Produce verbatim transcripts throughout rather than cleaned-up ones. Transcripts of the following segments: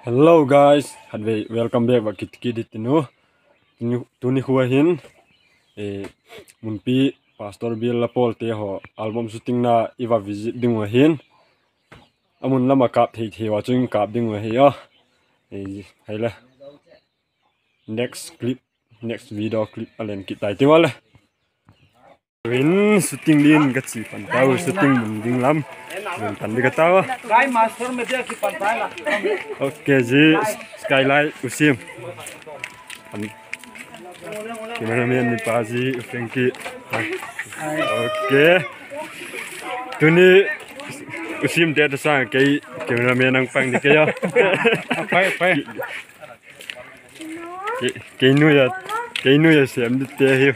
Hello guys, khatvei welcome back va kit kit i tin u. Tuni, tuni khu a hin, eh, Munpi Pastor Bial Lapawlte haw album shooting na i va visit ding uh ahin. A mun lam a kap thei thei a chun kap ding uh ahi a. Eh, hei le. Next clip, next video clip a len kit tai ti va le. Rin shooting lin ka chi pan tau, shooting mun ding lam. Rin pan di ka tau. Kai master me dia ki pan tai la. Ok, zi Skylight u Sim. An cameraman ni pa zi u Frankie. Ok. Tuni u Sim te ta sang kei cameraman ang pang di kei a. Pai, pai. Kei, kei nui a, kei nui a siam di te hi.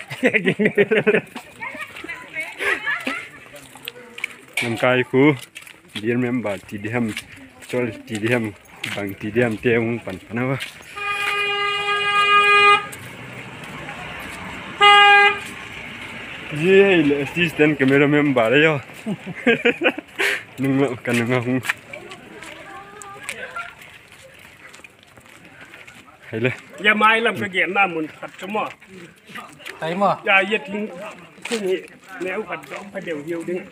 Lamkai khu, dear member ti di hem, chol ti di hem, bang ti di hem te hung pan pan a va. Zi hei le assistant camera member le yo. Nung lo ka nung a hung. Hei le. Ya mai lam ka gen na mun khat chu maw. Tai maw. Ya ya ting ting hi. Neu khat dong ka deu hiu ding.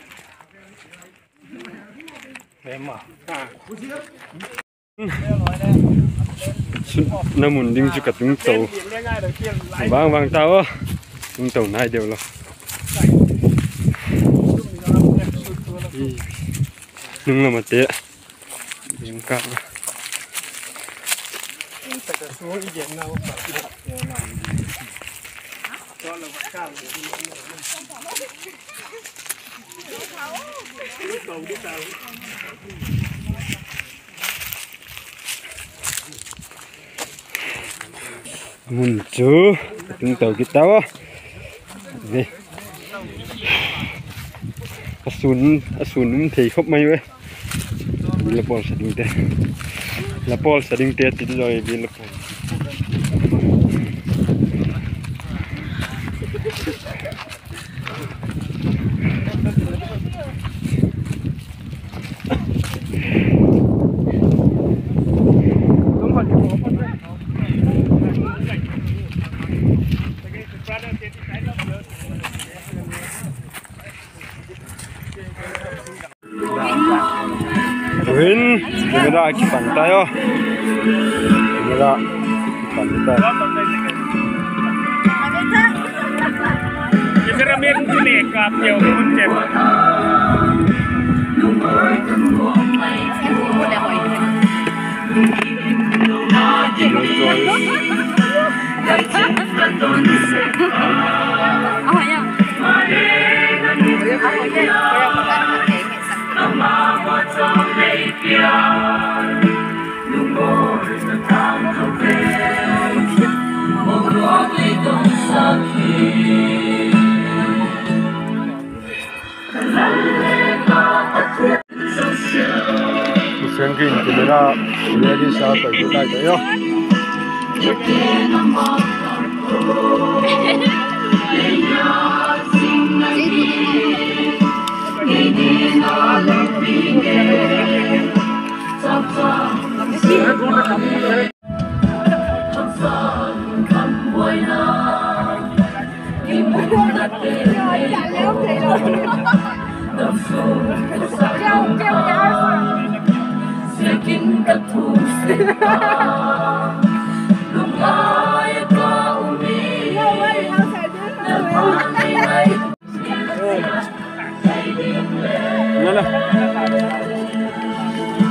Hei maw. Ha. Sun na mun ding chu ka tung to. Vang vang ta o. Tung to nai deu lo. Nung lam a te. Ding ka. Mun chu ka tung to kit ta a. Ni. A sun, a sun um thei khop mai ve. Bil la pawl sa ding te. La pawl sa ding te ti di zaw bil la pawl. Tuhin, camera kipan tai o. Camera kipan tai. Cameraman tu le kap teu mun chen. Frankie in camera ready sa ka yu lai ka yo.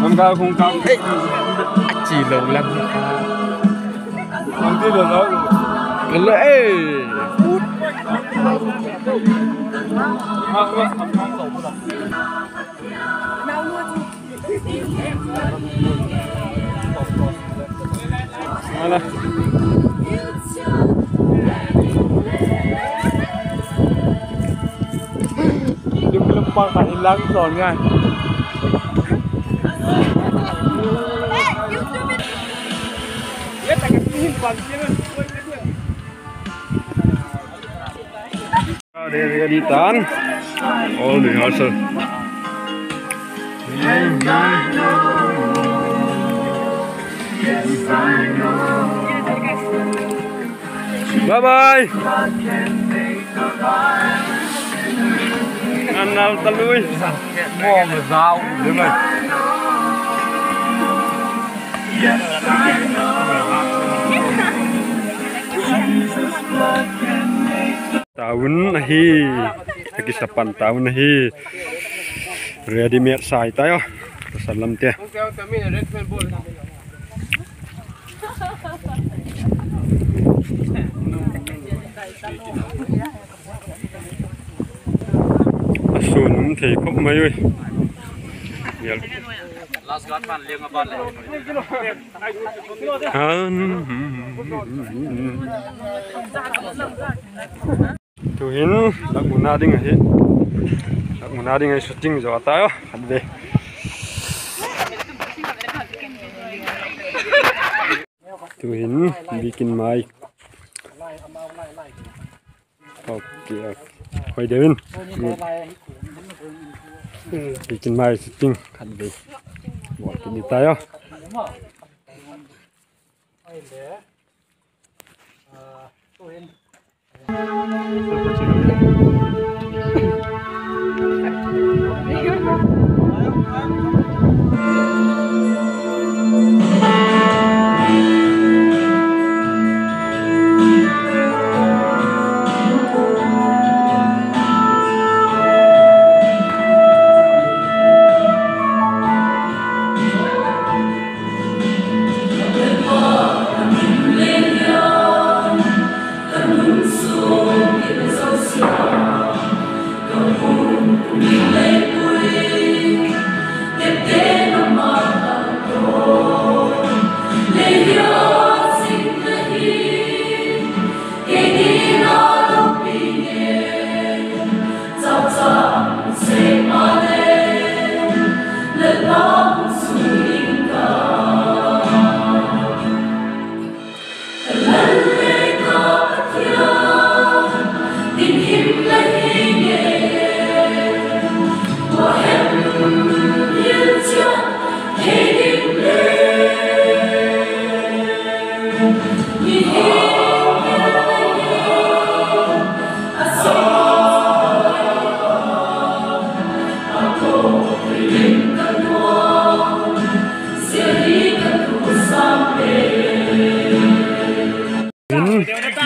Lam ka hung ka. Ei, a chi lo lam ka. Lam ti lo lo. Ka lo, ei. Dik lam pa ka in lang ton ngai. Ready, ready, tan. All rehearsal. Bye bye. Anal talui. Mong zau. Taun ahi. Aki sapan taun ahi. Ready made sai tai o. Pasal lamte. A sun um thei khop mai ui. Last guard man liang a ban le. Tuhin, dak mun a ding ahi. Dak mun a ding ahi shooting zo a tai o, khat ve. Tuhin, bikin mai. Ok, ok. Hoi deu in. Bikin mai shooting, khat ve. Bo kini tai o.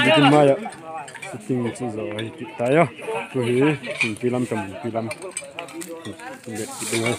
Bikin mai ah shooting chu zo ahi kit tai a. Tu hi, hung pi lam, ka hung pi lam. Hung pi lam.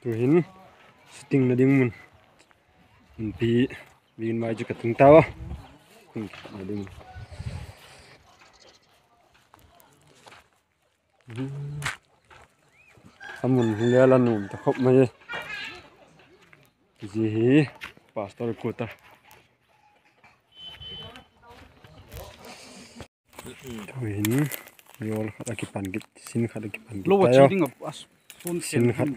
Tuhin shooting na ding mun, mun pi, bikin mai chu ka tung tau a. Shooting na ding mun. A mun hi le la nuam ta khop mai. Zia hi pastor quarter. Tu'hin yol khat a kipan kit, sin khat a kipan kit ta a. Sin khat.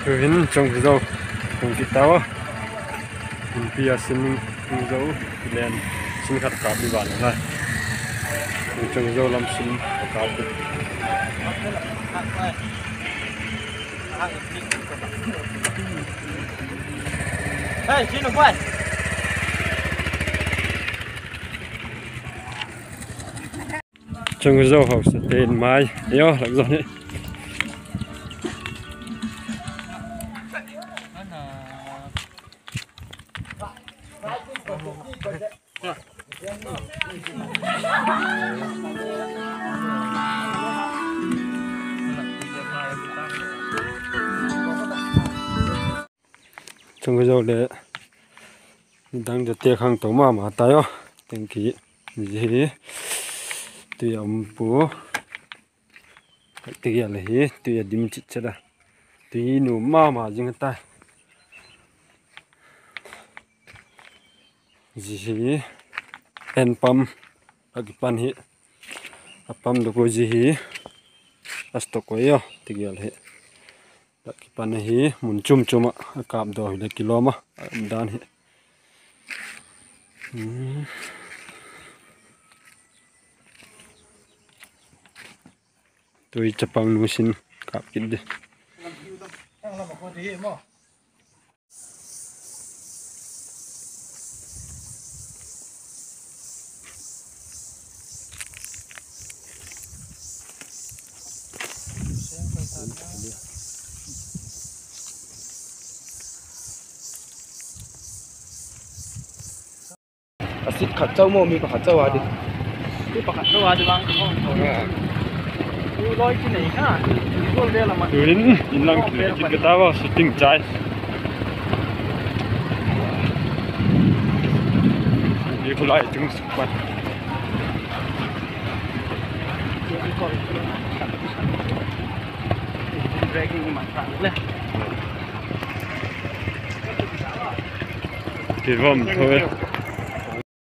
Tu'hin Chawngzo hung kit tau a. Inpi a sin zo len, sin khat kap di ban lai. Chawngzo lam sin kap di. Chawngzo hausa te'n mai. Io, lak zo hi. Chawngzo le dang ja te khang to ma ma tai aw. Tengki zia hi tui a um pua. Ti gel hi tui a dim chit chet a. Tui nuam ma ma zing a tai. Zia hi hand pump a kipan hi. A pump dok u zia hi a stock ui aw, ti gel hi. A kipan ahi, mun chuam chuam ah a kâp daw hileh kilawm a, a um dan hi. Tui chapang nu sin kâp kit di. A sit khat chau maw, mi pakhat chau a di. Mi pakhat chau a di vang ka hawng tho. Tu'hin inlang kile kit ka ta ua, shooting chai. Hi khulai chung suk pat. Breaking in man le. Ti vom tho e.